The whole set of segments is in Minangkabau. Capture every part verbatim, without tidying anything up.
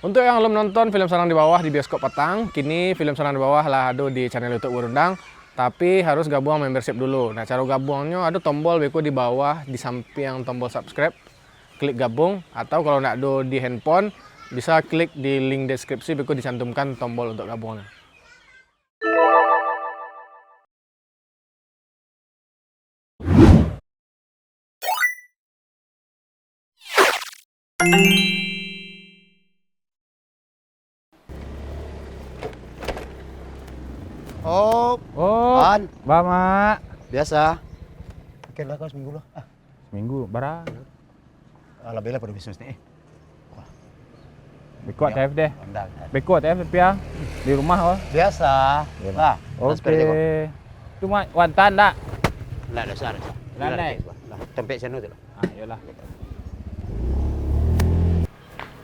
Untuk yang alun nonton film Sarang di Bawah di bioskop patang, kini film Sarang di Bawah lah ado di channel YouTube Berundang, tapi harus gabuang membership dulu. Nah, caro gabuangnyo ado tombol beko di bawah, di sampiang tombol subscribe, klik gabuang, atau kalau ndak ado di handphone, bisa klik di link deskripsi, beko dicantumkan tombol untuk gabuangnyo. Oh, Oh, An. Bamak. Biasa. Oke lah, kau seminggu lah. Ah. Seminggu, bara? Alah, bela pada bisnis ni. Beko T F deh. Beko T F tapi ya. Di rumah, oh. Biasa. Lah, Oke. Cuma wantan dak? Ndak, dosa, dosa. Landai. Lah, tempat sana tu lah. Ah, iyalah.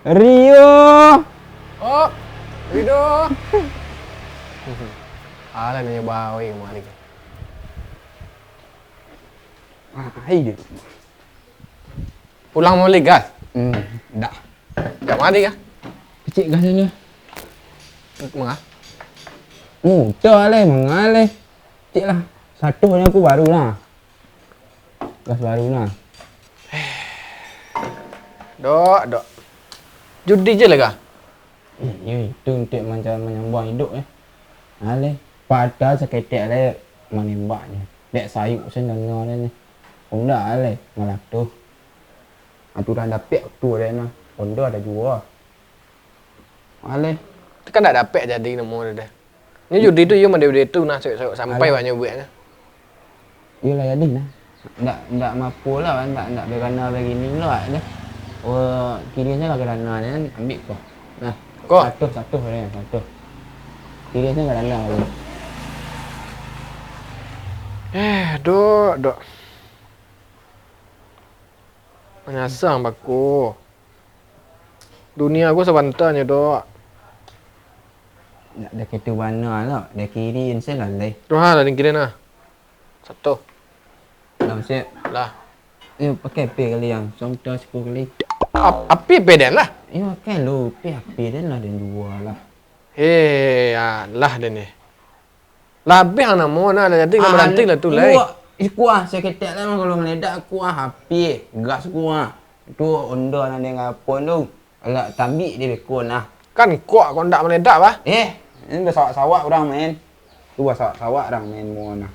Rio. Oh, Rido. Alah, nanya bawa yang mana ni? Ah, hai dia. Pulang mambali gas? Hmm, dah. Jak mari kah? Kecik gas ni. Manga? Mudah leh, manga leh. Cik lah, satu ni aku baru lah. Gas baru lah. Dok, dok. Judi je lah kah? Hmm, yo, itu untuk macam manyambung hidup eh. Aleh, padahal saketek aleh manembaknyo. Dek sayuk sen dana aleh ni. Onda aleh, malah tu. Aturan dapek tu aleh nah. Onda ada juo. Aleh. Tu kan dak dapek jadi namo dia deh. Ni judi tu iyo mode-mode tu nah, sayuk-sayuk sampai banyak buek nah. Iyolah, jadi nah. Ndak, ndak mapo lah, ndak, ndak berana begini lah, dah. Oh, kiri saja lah kerana ni kan, ambil ko. Nah, Ko. Satu, satu ni, satu. Kiri saja kerana ni. Eh, dok, dok. Manyasang bako. Dunia ko sabanta nyo, dok. Ndak ada ketu bana lah, dari kiri insya lah, leh. Tuhan, dari kiri nah. Satu. Dah, siap. Lah. Eh, pakai P kali yang. Contoh sepuluh kali. Ap-, api P den lah. Eh, pakai lu, P api den lah, den dua lah. Eh, alah den ni. Lah, habis ang namo nah, lah jadi, lah, ah, baranti lah tu, lai. Kuah, saketek lah, kalau meledak, kuah api, gas kuah. Tu onda nan den ngapon tu. Alah, tambik di beko nah. Kan kok, kok ndak meledak, bah? Eh, ini basawak-sawak urang main. Tu basawak-sawak urang main mo nah.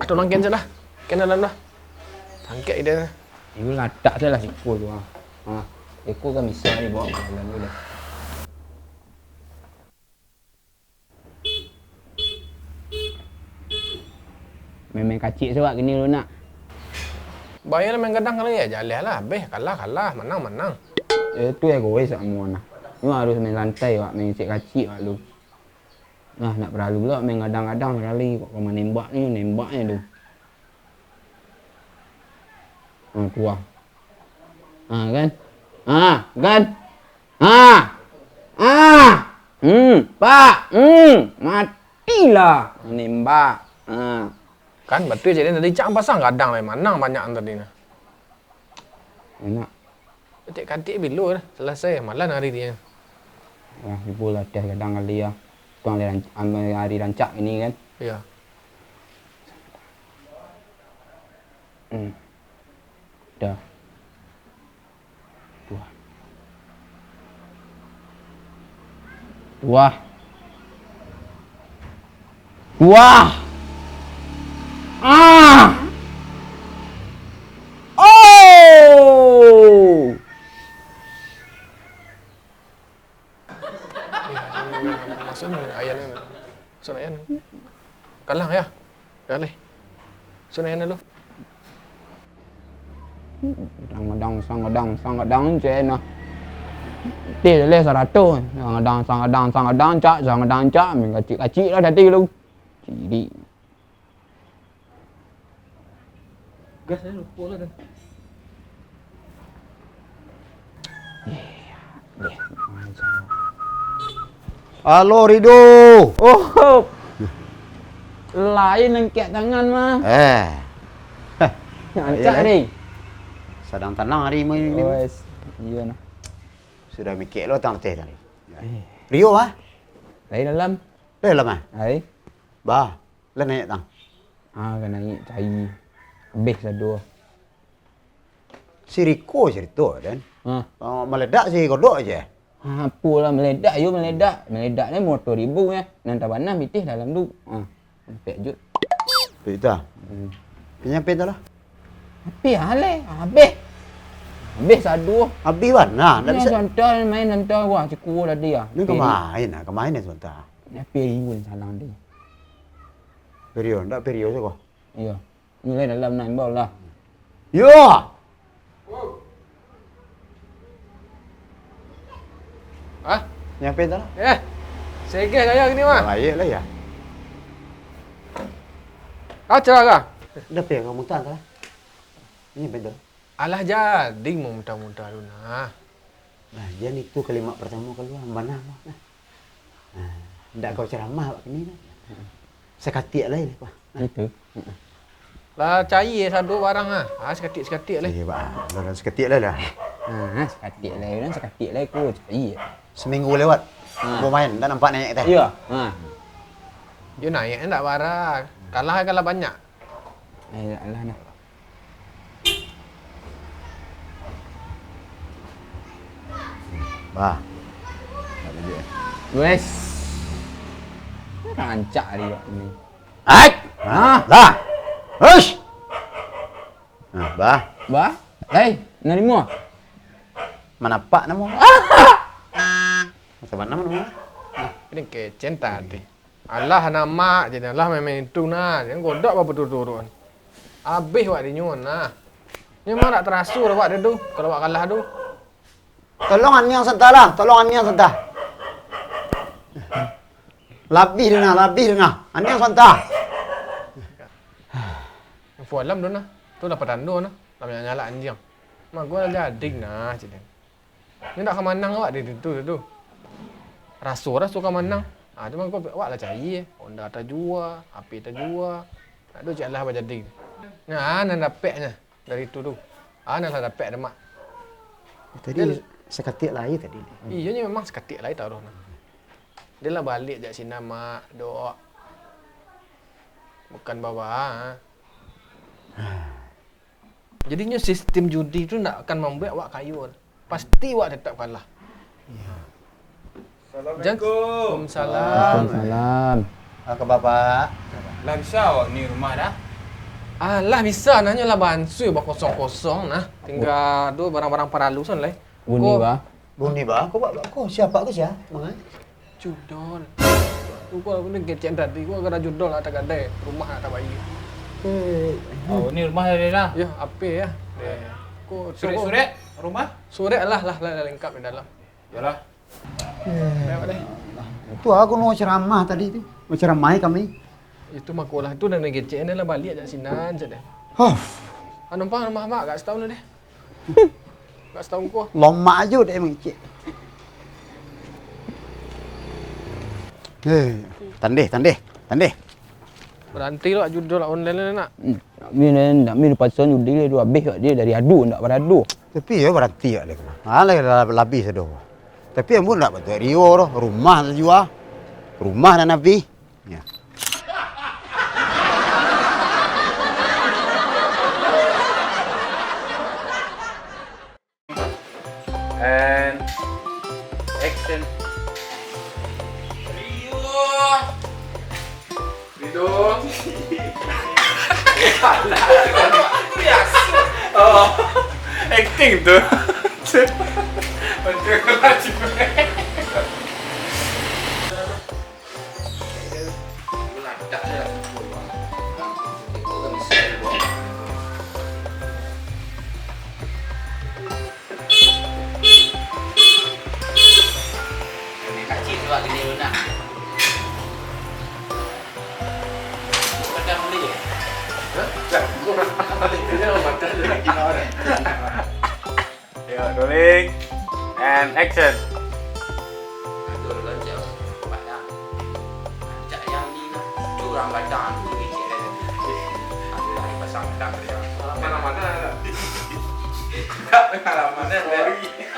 Atau nang ken lah. Ken dalam lah. Tangkek ide. Ibu latak saja lah siko tu, ah. Ha, siko kan bisa dibawa ke dalam tu dah. Main-main kacik se wak kini lu nak. Bayar main gadang kali ya, jaleh lah, abeh, kalah, kalah, manang, manang. Eh, tu egois wak muo nah. Nyo harus main santai wak, main kacik-kacik wak lu. Nah, ndak paralu pulo main gadang-gadang sakali, kok ka manembak ni, nembak je tu. Ha, kuah. Ha, kan? Ha, kan? Ha! Ha! Hmm, pak! Hmm, matilah! Nembak. Ha. Kan, batua jadi tadi, cak pasang gadang lai, manang banyak tadi nah. Enak. Katik-katik bilo lah, selesai, malam hari dia. Wah, ibu lah teh gadang kali ya. Tuang hari ranc-, hari rancak ini kan. Iya. Hmm. Dah. Tuah. Tuah. Tuah. Ah. Oh. Maksudnya ayah ni. Maksudnya ayah ni. Kalah ya. Kalah. Maksudnya ayah ni lu. Sangadang, sangadang, sangadang, cek nah. Ti leh sarato. Sangadang, sangadang, sangadang, cak, sangadang, cak. Main kacik-kacik lah tadi lu. Ciri. Gas aja lupa lah dah. Halo, Rido. Oh, lain angkat tangan mah. Eh. Nak rancak, Ding. Sadang tanang hari ini. Wes, iyo nah. Sudah mikek lo tang teh tadi. Eh. Rio, ah? Lai dalam. Lai dalam, ah? Lai. Bah, lah naik tang. Ah, ka naik cai. Abih sado. Si Riko cerito, Den. Ha. Oh, meledak si Godok je. Ha, apolah meledak, yo meledak. Meledak ni motor ibu ya. Nan tabanam pitih dalam tu. Ha. Pek jut. Pek dah. Hmm. Pinjam pen tu lah. Tapi alai, habis. Habis sado. Habis wan. Nah, ndak bisa. Santai main santai wah, cikua tadi ah. Ni kemain ah, kemain ni sebentar. Tapi riun salang tu. Perio, ndak perio tu kau. Iyo. Mulai dalam nan bau lah. Yo! Ah? Nyampe tu lah. Eh, segeh gaya gini mah. Baik lah ya. Ah, cerah kah? Dah payah kamu tak lah. Ini betul. Alah jadi mau muntah-muntah tu nah. Nah, jan itu kalimat pertama keluar, mana mah. Nah. Nah, ndak kau ceramah awak kini kan? Sakatiak lai lah, Pak. Nah. Itu. Lah, cai sado barang ah. Ah, sakatiak-sakatiak lai. Iya, Pak. Lah, sakatiak lai lah. Ah, sakatiak lai, urang sakatiak lai ko, cai. Seminggu lewat. Ah. Kau main, ndak nampak naik teh. Iya. Ah. Dia naik ndak barang. Kalah, kalah banyak. Eh, alah nah. Bah. Wes. Rancak ari awak ni. Ai! Hah? Lah. Hush. Nah, bah. Bah? Hei, narimo. Manapak namo? Macam mana namo? Nah, ini kecen tadi. Alah, anak mak, jadi alah main-main itu nah. Jangan godok bapaturut-turut. Abih wak dinyo nah. Nyo memang dak teraso dah wak dia tu, kalau wak kalah tu. Tolong aniang santa lah, tolong aniang santa. Labih dah nah, labih dah nah. Aniang santa. Info alam tu nah. Tu lah patando nah. Lah banyak nyalak anjiang. Mak gua lah jadi nah, cik dia. Nyo ndak ka manang awak di situ tu. Raso-raso ka manang. Ah, cuma kau awak lah cari, Honda tajua, H P tajua. Nak tu cik alah bajadi. Nah, nan dapeknyo dari tu tu. Ah, nan lah dapek dah, Mak. Tadi dia sakatiak lai tadi. Iyo, nyo memang sakatiak lai taruh nah. Dia lah baliak jak sinan, Mak, dok. Bukan baba. Jadinyo sistem judi tu ndak akan mambuek awak kayo. Pasti awak tetap kalah. Assalamualaikum. Waalaikumsalam. Waalaikumsalam. Ah, ka Bapak. Lah bisa awak ni rumah dah? Ah, lah bisa, nanyo lah bansui bakosong-kosong nah. Tingga tu barang-barang paralu san lai. Bunyi, Bah. Bunyi, Bah. Ko, Bah, ko siapa ko sia? Mangai? Judol. Tu ko ni kecek tadi, ko gara judol lah tagadai, rumah lah tabayia. Eh. Oh, ni rumah tadi lah. Yo, ape yo? Deh. Ko surek-surek rumah? Surek lah, lah, lah, lah lengkap di dalam. Yalah. Eh. Lewat deh. Itu aku mau ceramah tadi tu. Mau ceramah kami. Itu mako lah, tu nan kecek ni lah baliak jak sinan, cek deh. Huh. Ah, numpang rumah mak, gak setahun deh. Gak setahun ko. Lomak ajo dek mangecek. Eh, tandeh, tandeh, tandeh. Baranti lo judol online ni nak. Hmm, nak mi, nak mi pasan judi tu abih wak dia dari ado ndak barado. Tapi yo baranti wak dia. Alah, labih sado. Tapi ambo ndak bantuak Rio doh, rumah tajua. Rumah nan abih. Ya. And action. Rio. Ridho. Oh, acting tu. Betul lah, cuy. Yo, rolling. And action. Aduh, loncat. Banyak. Cak yang ni lah. Curang gadang tu kecek dia. Aduh, lah, pasang gadang tadi. Mana-mana. Enggak pengalaman ya.